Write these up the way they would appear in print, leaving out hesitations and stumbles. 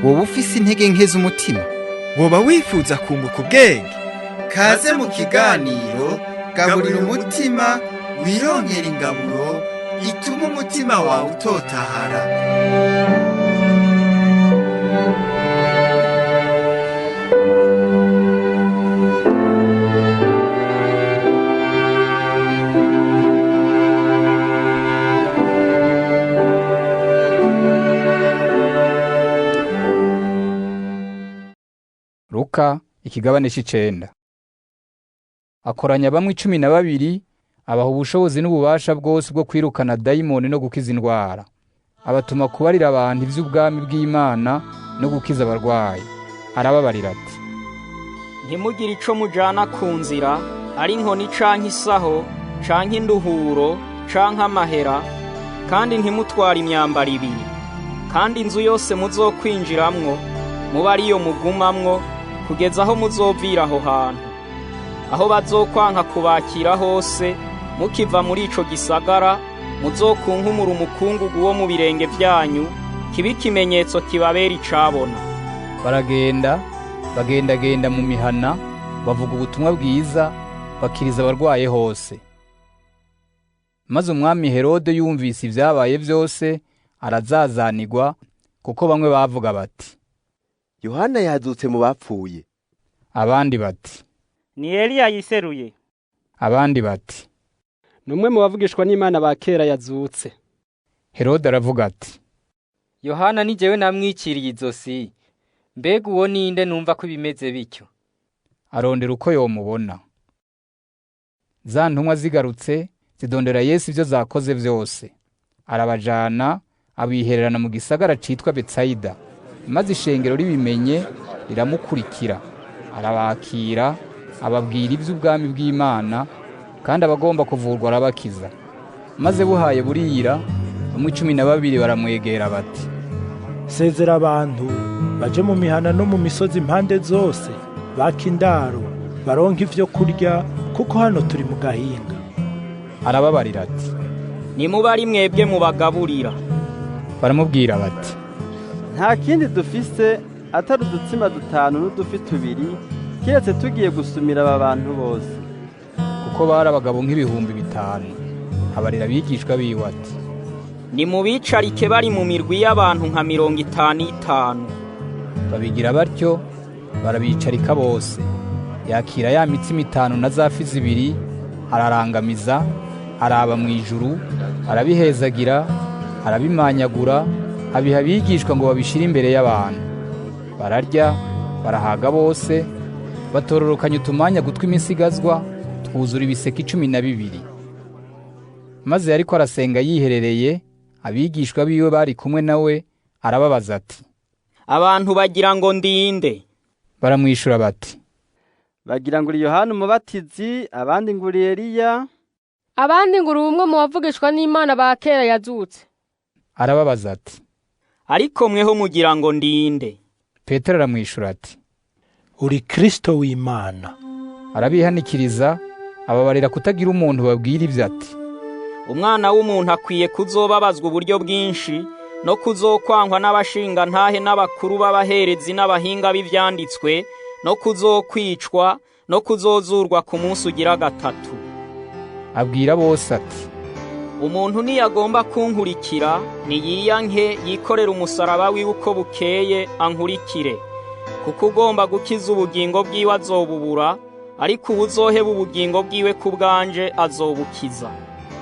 Woba ufise intege nke z'umutima, woba wifuza kunguka ubwenge. Kaze mu kiganiro Gaburira Umutima, wironkera ingaburo ituma umutima wawe utotahara. Luka ikigabane c'icenda. Akoranya bamwe 12, abaha ubushobozi n'ububasha bwose bwo kwirukana dayimoni no gukiza indwara. Abatuma kubarira abantu ivy'ubwami bw'Imana no gukiza abarwayi. Arababarira ati: Ntimugire ico mujana ku nzira, ari inkoni canke isaho, canke induhuro, canke amahera, kandi ntimutware imyambaro ibiri. Kandi inzu yose muzokwinjiramwo, muba ariyo mugumamwo, kugeza aho muzovira aho hantu. Aho bazokwanka kubakira hose, mukiva muri ico gisagara, muzokunkumura umukungugu wo mu birenge vyanyu, kibe ikimenyetso kibabera icabona. Baragenda, bagendagenda mu mihana, bavuga ubutumwa bwiza, bakiriza abarwaye hose. Maze umwami Herode yumvise ivyabaye vyose, arazazanirwa, kuko bamwe bavuga bati: Yohana yazutse mu bapfuye. Abandi bati: Ni Eliya yiseruye. Abandi bati: Numwe mu bavugishwa n'Imana ba kera yazutse. Herode aravuga ati: Yohana ni jewe namwiciriye izosi. Mbega uwo ninde numva ko ibimeze bityo? Arondera uko yomubona. Za ntumwa zigarutse zidondera Yesu ivyo zakoze vyose. Arabajana abihererana mu gisagara citwa Betsaida. Maze ishengero ribimenye riramukurikira. Arabakira, ababwira ivy'ubwami bw'Imana, kandi abagomba kuvurwa arabakiza. Maze buhaye burira, bamwe 12 baramwegera bati: Sezera abantu baje mu mihana no mu misozi impande zose, baka indaro, baronke ivyo kurya, kuko hano turi mu gahinga. Arababarira ati: Nimuba ari mwebwe mubagaburira. Baramubwira bati: Nta kindi dufise atari udutsima dutanu n'udufi tubiri, kiretse tugiye gusumira aba bantu bose. Kuko bari abagabo nk'ibihumbi 5. Abarira abigishwa biwe ati: Nimubicarike bari mu mirwi y'abantu nka 55. Babigira batyo, barabicarika bose. Yakira ya mitsima 5 na za fi 2, ararangamiza, araba mu ijuru, arabihezagira, arabimanyagura, abiha abigishwa ngo babishire imbere y'abantu. Bararya, barahaga bose, batororokanya utumanya gutwi imisigazwa, twuzura ibiseke 12. Maze yariko arasenga yiherereye, abigishwa biwe bari kumwe nawe, arababaza ati: Abantu bagira ngo ndinde? Baramwishura bati: Bagira ngo uri Yohana umubatizi, abandi ngo uri Eliya, abandi ngo uri umwe mu bavugishwa n'Imana ba kera yazutse. Arababaza ati: Ariko mweho mugira ngo ndinde? Petero aramwishura ati: Uri Kristo w'Imana. Arabihanikiriza, ababarira kutagira umuntu babwira ivyo ati: Umwana w'umuntu akwiye kuzobabazwa uburyo bwinshi, no kuzokwankwa n'abashinga ntahe n'abakuru b'abaherezi n'abahinga b'ivyanditswe, no kuzokwicwa, no kuzozurwa ku munsi ugira gatatu. Abwira bose ati: Umuntu niyagomba kunkurikira, niyiyanke yikorera umusaraba wiwe uko bukeye ankurikire. Kuko ugomba gukiza ubugingo bwiwe azobubura, ariko uwuzoheba ubugingo bwiwe ku bwanje azobukiza.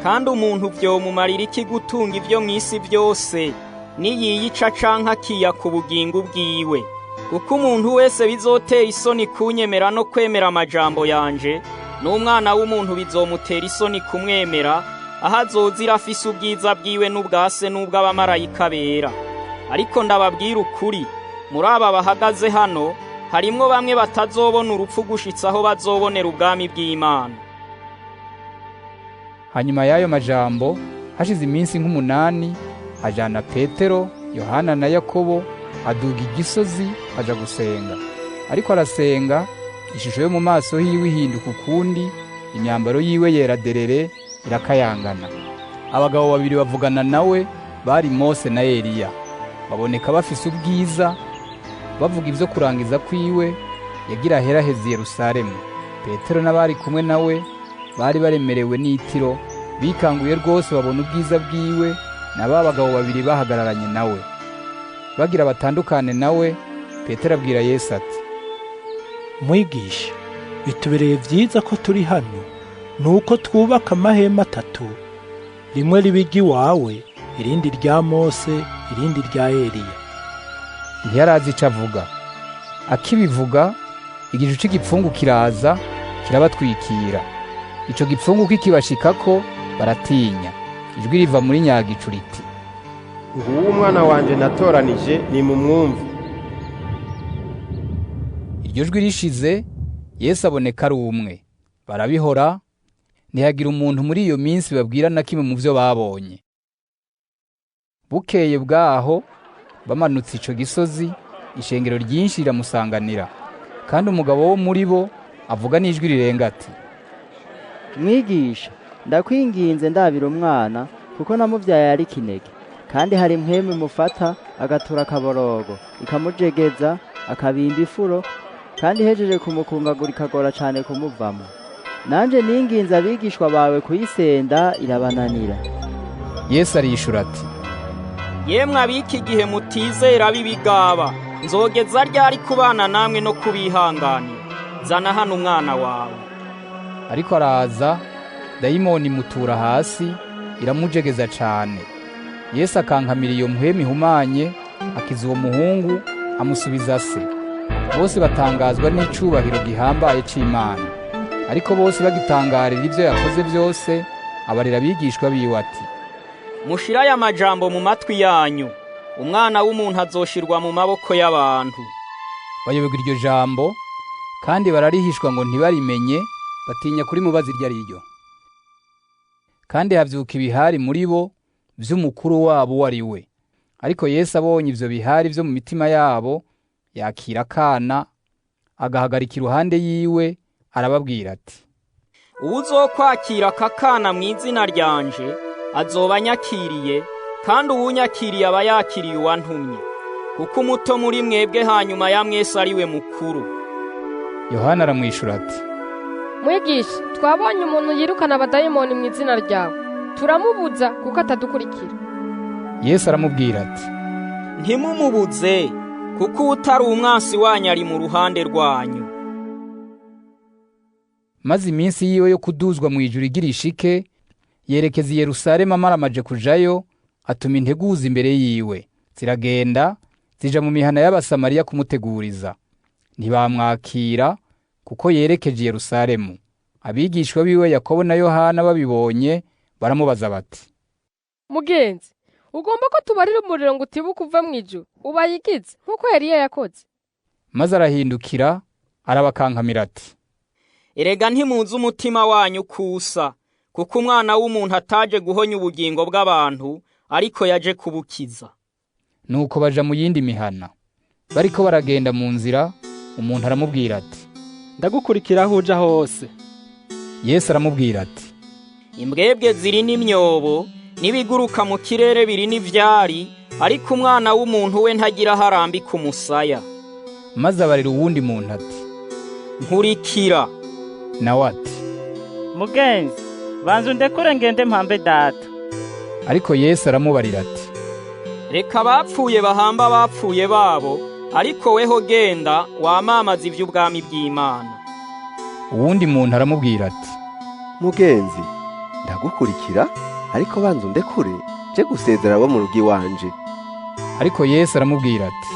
Kandi umuntu vyomumarira iki gutunga ivyo mw'isi vyose, niyiyica canke akiyaka ubugingo bwiwe? Kuko umuntu wese bizotera isoni kunyemera no kwemera amajambo yanje, n'umwana w'umuntu bizomutera isoni kumwemera, aho azozira afise ubwiza bwiwe n'ubwase n'ubw'abamarayika bera. Ariko ndababwira ukuri, muri aba bahagaze hano harimwo bamwe batazobona urupfu gushitsa aho bazobonera ubwami bw'Imana. Hanyuma y'ayo majambo hashize iminsi nk'umunani, ajana Petero, Yohana na Yakobo aduga igisozi aja gusenga. Ariko arasenga, ishusho yo mu maso hiwe ihinduka ukundi, imyambaro yiwe yera derere irakayangana. Abagabo babiri bavugana nawe bari Mose na Eliya, baboneka bafise ubwiza, bavuga ivyo kurangiza kwiwe yagira aheraheza Yerusalemu. Petero n'abari kumwe nawe bari baremerewe n'itiro, bikanguye rwose babona ubwiza bwiwe na ba bagabo babiri bahagararanye nawe. Bagira batandukane nawe, Petero abwira Yesu ati: Mwigisha, bitubereye vyiza ko turi hano, nuko twubaka amahema atatu, rimwe ribe iry'iwawe, irindi rya Mose, irindi rya Eliya. Ntiyarazi ico avuga. Akibivuga, igicu c'igipfungu kiraza kirabatwikira. Ico gipfungu kikibashikako baratinya. Ijwi riva muri nyagicu riti: Nguwo umwana wanje natoranije, nimumwumve. Iryo jwi rishize, Yesu aboneka ari umwe. Barabihora, ntihagira umuntu muri iyo minsi babwira na kimwe mu vyo babonye. Bukeye bwaho bamanutse ico gisozi, ishengero ryinshi riramusanganira. Kandi umugabo wo muri bo avuga n'ijwi rirenga ati: Mwigisha, ndakwinginze ndabira umwana, kuko namuvyaye ari kinege, kandi hari impwemu imufata agatura akaborogo, ikamujegeza akabimba ifuro, kandi ihejeje kumukungagura ikagora cane kumuvamo. Nanje ninginze abigishwa bawe kuyisenda irabananira. Yesu arishura ati: Yemwe ab'iki gihe mutizera b'ibigaba, nzogeza ryari kubana namwe no kubihanganira? Zana hano umwana wawe. Ariko araza, dayimoni imutura hasi, iramujegeza cane. Yesu akankamira iyo mpwemu ihumanye, akiza uwo muhungu, amusubiza se. Bose batangazwa n'icubahiro gihambaye c'Imana. Ariko bose bagitangarira ivyo yakoze byose, abarira abigishwa biwe ati: Mushire aya majambo mu matwi yanyu, umwana w'umuntu azoshirwa mu maboko y'abantu. Bayoberwa iryo jambo, kandi bararihishwa ngo ntibarimenye, batinya kurimubaza iryo ari ryo. Kandi havyuka ibihari muri bo vy'umukuru wabo uwo ari we. Ariko Yesu abonye ivyo bihari vyo mu mitima yabo, yakira akana, agahagarika iruhande yiwe, arababwira ati: Uwuzokwakira aka kana mu izina ryanje azoba anyakiriye, kandi uwunyakiriye aba yakiriye uwantumye, kuko umuto muri mwebwe hanyuma ya mwese ari we mukuru. Yohana aramwishura ati: Mwigisha, twabonye umuntu yirukana abadayimoni mu izina ryawe, turamubuza kuko atadukurikira. Yesu aramubwira ati: Ntimumubuze, kuko utari umwansi wanyu ari mu ruhande rwanyu. Maze iminsi yiwe yo kuduzwa mu ijuru igira ishike, yerekeza i Yerusalemu amaramaje kujayo, atuma integuza imbere yiwe. Ziragenda zija mu mihana y'Abasamariya kumuteguriza. Ntibamwakira kuko yerekeje i Yerusalemu. Abigishwa biwe Yakobo na Yohana babibonye baramubaza bati: Mugenzi, ugomba ko tubarira umuriro ngo utibuke uve mu ijuru ubayigize nkuko Eliya yakoze? Maze arahindukira arabakankamira ati: Erega ntimuzi umutima wanyu kusa, kuko umwana w'umuntu ataje guhonya ubugingo bw'abantu, ariko yaje kubukiza. Nuko baja mu yindi mihana. Bariko baragenda mu nzira, umuntu aramubwira ati: Ndagukurikira aho uja hose. Yesu aramubwira ati: Imbwebwe ziri n'imyobo, n'ibiguruka mu kirere biri n'ivyari, ariko umwana w'umuntu we ntagira aho arambika umusaya. Maze abarira uwundi muntu ati: Nkurikira. Nawe ati: Mugenzi, banza undekure ngende mpambe data. Ariko Yesu aramubarira ati: Reka abapfuye bahamba abapfuye babo, ariko weho genda wamamaza ivy'ubwami bw'Imana. Uwundi muntu aramubwira ati: Mugenzi, ndagukurikira, ariko banza undekure nje gusezera abo mu rugo iwanje. Ariko Yesu aramubwira ati: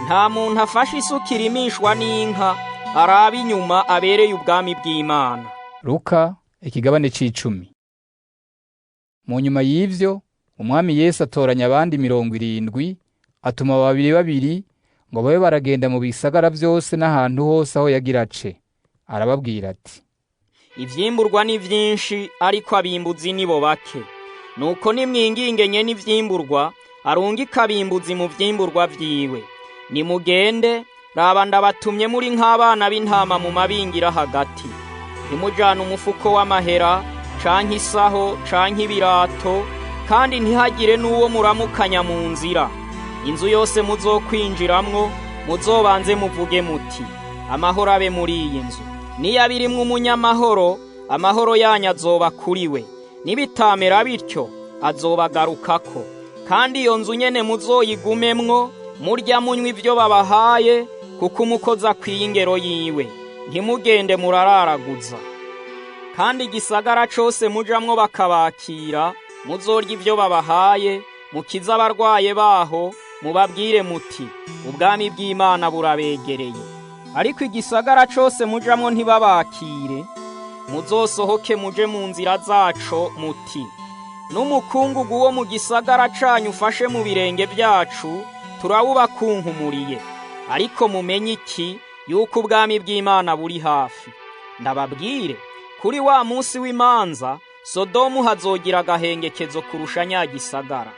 Nta muntu afashe isuka irimishwa n'inka araba inyuma abereye ubwami bw'Imana. Luka ikigabane c'icumi. Mu nyuma y'ivyo, umwami Yesu atoranya abandi 70, atuma babiri babiri ngo babe baragenda mu bisagara byose n'ahantu hose aho yagira ace. Arababwira ati: Ivyimburwa ni vyinshi, ariko abimbuzi nibo bake. Nuko nimwingingenye n'ivyimburwa arungike abimbuzi mu vyimburwa vyiwe. Nimugende, raba ndabatumye muri nk'abana b'intama mu mabingira hagati. Ntimujane umufuko w'amahera canke isaho canke ibirato, kandi ntihagire n'uwo muramukanya mu nzira. Inzu yose muzokwinjiramwo muzobanze muvuge muti: amahoro abe muri iyi nzu. Niyo birimwo umunyamahoro, amahoro yanyu azoba kuri we; nibitamera bityo, azobagarukako. Kandi iyo nzu nyene muzoyigumemwo, murya munywa ivyo babahaye, kuko umukozi akwiye ingero yiwe. Ntimugende murararaguza. Kandi igisagara cose mujamwo bakabakira, muzorya ivyo babahaye, mukize abarwaye baho, mubabwire muti: ubwami bw'Imana burabegereye. Ariko igisagara cose mujamwo ntibabakire, muzosohoke muje mu nzira zaco muti: n'umukungugu wo mu gisagara canyu ufashe mu birenge vyacu, turawubakunkumuriye. Ariko mumenye iki, yuko ubwami bw'Imana buri hafi. Ndababwire, kuri wa munsi w'imanza, Sodomu hazogira agahengekezo kurusha nyagisagara.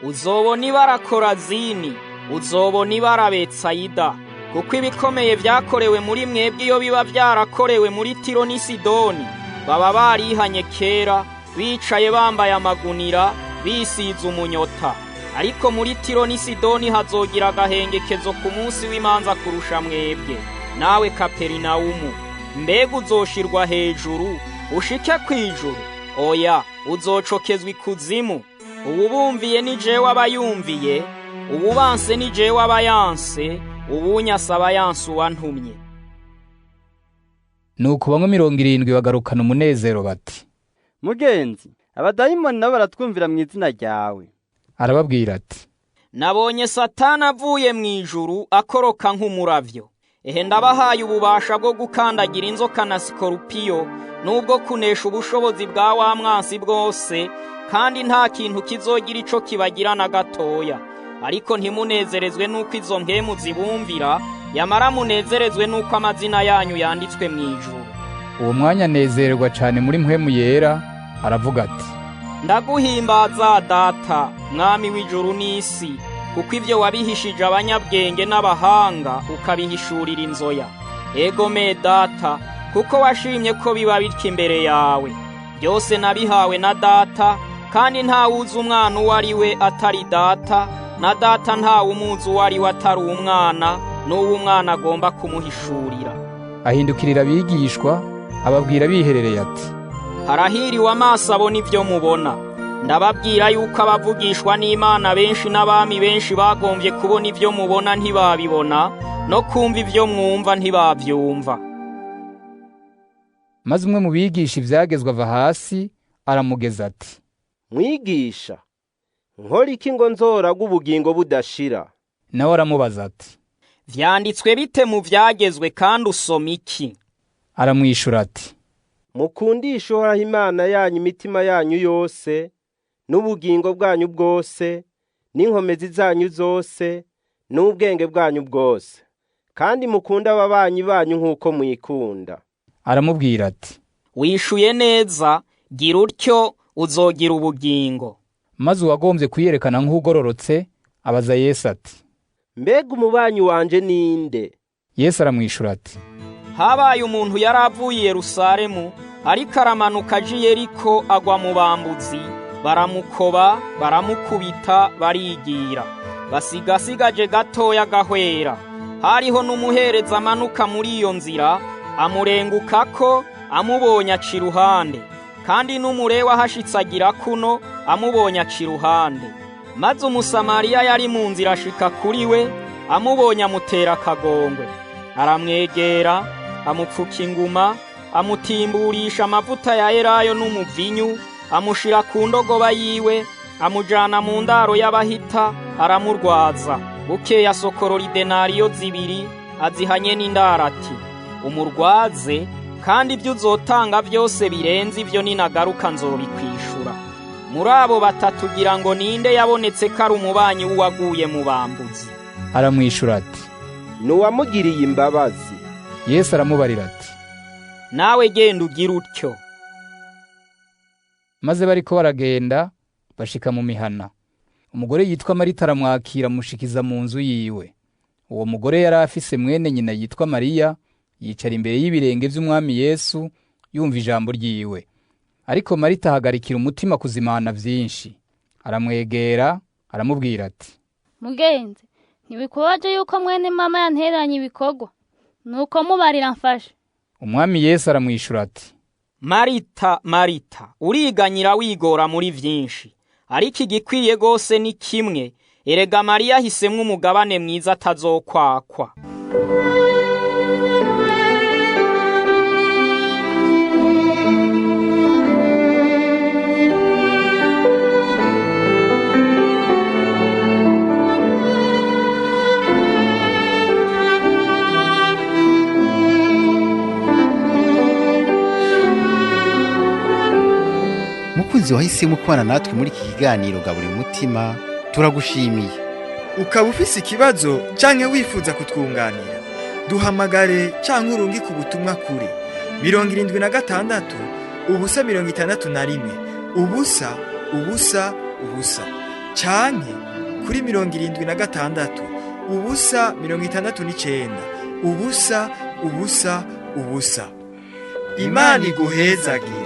Uzobona ibara Korazini, uzobona ibara Betsayida, kuko ibikomeye vyakorewe muri mwebwe iyo biba vyarakorewe muri Tiro n'i Sidoni, baba barihanye kera, bicaye bambaye amagunira, bisize umunyota. Ariko muri Tiro n'i Sidoni hazogira agahengekezo ku munsi w'imanza kurusha mwebwe. Nawe Kaperinawumu, mbega uzoshirwa hejuru ushike kw'ijuru? Oya, uzocokezwa ikuzimu. Uwubumviye ni jewe abayumviye, uwubanse ni jewe abayanse, uwunyasa abayanse uwantumye. Nuko bamwe 70 bagarukana umunezero bati: Mugenzi, abadayimoni nabo baratwumvira mu izina ryawe. Arababwira ati: Nabonye Satani avuye mu ijuru akoroka nk'umuravyo. Ehe, ndabahaye ububasha bwo gukandagira inzoka na sikorupiyo, nubwo kunesha ubushobozi bwa wa mwansi bwose, kandi nta kintu kizogira ico kibagira na gatoya. Ariko ntimunezerezwe nuko izo mpwemu zibumvira, yamara munezerezwe nuko amazina yanyu yanditswe mu ijuru. Uwo mwanya anezererwa cane muri mpwemu yera, aravuga ati: Ndaguhimbaza Data, Mwami w'ijuru n'isi, kuko ivyo wabihishije abanyabwenge n'abahanga ukabihishurira inzoya. Ego me Data, kuko washimye ko biba bityo imbere yawe. Byose nabihawe na Data, kandi ntawuzi umwana uwo ari we atari Data, na Data ntawumuzi uwo ari we atari umwana, n'uwo umwana agomba kumuhishurira. Ahindukirira abigishwa, ababwira biherereye ati: Harahiriwe amaso abona ivyo mubona. Ndababwira yuko abavugishwa n'Imana benshi n'abami benshi bagombye kubona ivyo mubona ntibabibona, no kumva ivyo mwumva ntibavyumva. Maze umwe mu bigisha ivyagezwe ava hasi, aramugeza ati: Mwigisha, nkora iki ngo nzoraga ubugingo budashira? Nawe aramubaza ati: Vyanditswe bite mu vyagezwe, kandi usoma iki? Aramwishura ati: Mukundishe Uhoraho Imana yanyu imitima yanyu yose, n'ubugingo bwanyu bwose, n'inkomezi zanyu zose, n'ubwenge bwanyu bwose, kandi mukunde ababanyi banyu nk'uko mwikunda. Aramubwira ati: Wishuye neza, gira utyo uzogira ubugingo. Maze uwagombye kuyerekana nk'ugororotse abaza Yesu ati: Mbega umubanyi wanje ninde? Yesu aramwishura ati: Habaye umuntu yari avuye i Yerusalemu, ariko aramanuka aje i Yeriko, agwa mu bambuzi, baramukoba, baramukubita, barigira. Basigasigaje gatoya gahwera. Hariho n'umuhereza amanuka muri iyo nzira, amurengukako, amubonye aca iruhande. Kandi n'umurewa ahashitse agira kuno, amubonye aca iruhande. Maze Umusamariya yari mu nzira ashika kuri we, amubonye amutera akagongwe. Aramwegera, amupfuka inguma, amutimburisha amavuta ya elayo n'umuvinyu, amushira ku ndogoba yiwe, amujana mu ndaro y'abahita, aramurwaza. Bukeye asokorora idenariyo 2, azihanye n'indaro ati: Umurwaze, kandi ibyo uzotanga byose birenze ibyo ninagaruka nzobikwishura. Muri abo batatu gira ngo ninde yabonetse ko ari umubanyi w'uwaguye mu bambuzi? Aramwishura ati: Nuwamugiriye imbabazi. Yesu aramubarira ati: Nawe genda ugira utyo. Maze bariko baragenda bashika mu mihana. Umugore yitwa Marita aramwakira amushikiza mu nzu yiwe. Uwo mugore yari afise mwene nyina yitwa Mariya, yicara imbere y'ibirenge vy'Umwami Yesu, yumva ijambo ryiwe. Ariko Marita ahagarikira umutima kuzimana vyinshi. Aramwegera, aramubwira ati: Mugenzi, ntibikubaje yuko mwene mama yantereranye ibikorwa, nuko mubarira mfashe. Umwami Yesu aramwishura ati: Marita, Marita, uriganyira wigora muri vyinshi, ariko igikwiye gose ni kimwe. Erega Mariya ahisemwo umugabane mwiza atazokwakwa. Mukunzi wahisemo kubana natwe muri iki kiganiro Gaburira Umutima, turagushimiye. Ukaba ufise ikibazo canke wifuza kutwunganira, duhamagare canke urungike ubutumwa kuri 76 0 61 0 0 0 canke kuri 76 0 69 0 0 0. Imana iguhezagire.